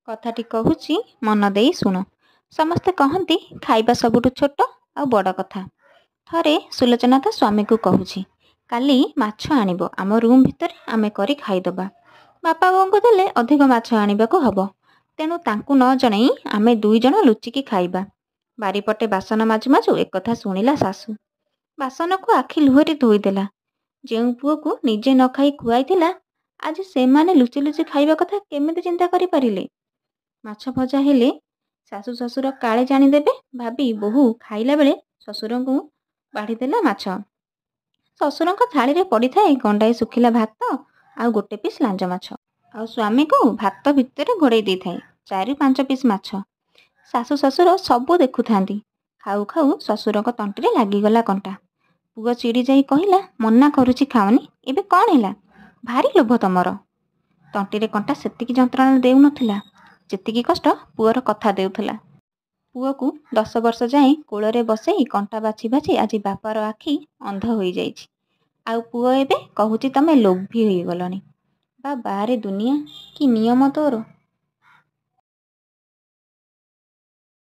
କଥାଟି କହୁଛି, ମନ ଦେଇ ଶୁଣ। ସମସ୍ତେ କହନ୍ତି ଖାଇବା ସବୁଠୁ ଛୋଟ ଆଉ ବଡ଼ କଥା। ଥରେ ସୁଲୋଚନା ତା ସ୍ୱାମୀକୁ କହୁଛି, କାଲି ମାଛ ଆଣିବ, ଆମ ରୁମ୍ ଭିତରେ ଆମେ କରି ଖାଇଦେବା। ବାପା ବୋଉଙ୍କୁ ଦେଲେ ଅଧିକ ମାଛ ଆଣିବାକୁ ହବ, ତେଣୁ ତାଙ୍କୁ ନ ଜଣେଇ ଆମେ ଦୁଇ ଜଣ ଲୁଚିକି ଖାଇବା। ବାରିପଟେ ବାସନ ମାଜୁ ମାଜୁ ଏକଥା ଶୁଣିଲା ଶାଶୁ। ବାସନକୁ ଆଖି ଲୁହରେ ଧୋଇଦେଲା। ଯେଉଁ ପୁଅକୁ ନିଜେ ନ ଖାଇ ଖୁଆଇଥିଲା, ଆଜି ସେମାନେ ଲୁଚି ଲୁଚି ଖାଇବା କଥା କେମିତି ଚିନ୍ତା କରିପାରିଲେ? ମାଛ ଭଜା ହେଲେ ଶାଶୁ ଶ୍ୱଶୁର କାଳେ ଜାଣିଦେବେ ଭାବି ବୋହୂ ଖାଇଲା ବେଳେ ଶ୍ୱଶୁରଙ୍କୁ ବାଢ଼ିଦେଲା ମାଛ। ଶ୍ୱଶୁରଙ୍କ ଥାଳିରେ ପଡ଼ିଥାଏ ଗଣ୍ଡାଏ ଶୁଖିଲା ଭାତ ଆଉ ଗୋଟେ ପିସ୍ ଲାଞ୍ଜ ମାଛ। ଆଉ ସ୍ୱାମୀକୁ ଭାତ ଭିତରେ ଘୋଡ଼େଇ ଦେଇଥାଏ 4-5 ପିସ୍ ମାଛ। ଶାଶୁ ଶ୍ୱଶୁର ସବୁ ଦେଖୁଥାନ୍ତି। ଖାଉ ଖାଉ ଶ୍ୱଶୁରଙ୍କ ତଣ୍ଟିରେ ଲାଗିଗଲା କଣ୍ଟା। ପୁଅ ଚିଡ଼ି ଯାଇ କହିଲା, ମନା କରୁଛି ଖାଅନି, ଏବେ କ'ଣ ହେଲା? ଭାରି ଲୋଭ ତମର। ତଣ୍ଟିରେ କଣ୍ଟା ସେତିକି ଯନ୍ତ୍ରଣା ଦେଉନଥିଲା ଯେତିକି କଷ୍ଟ ପୁଅର କଥା ଦେଉଥିଲା। ପୁଅକୁ 10 ବର୍ଷ ଯାଏଁ କୋଳରେ ବସେଇ କଣ୍ଟା ବାଛି ବାଛି ଆଜି ବାପାର ଆଖି ଅନ୍ଧ ହୋଇଯାଇଛି। ଆଉ ପୁଅ ଏବେ କହୁଛି ତମେ ଲୋଭୀ ହୋଇଗଲଣି। ବା ବାରେ ଦୁନିଆ, କି ନିୟମ ତୋର।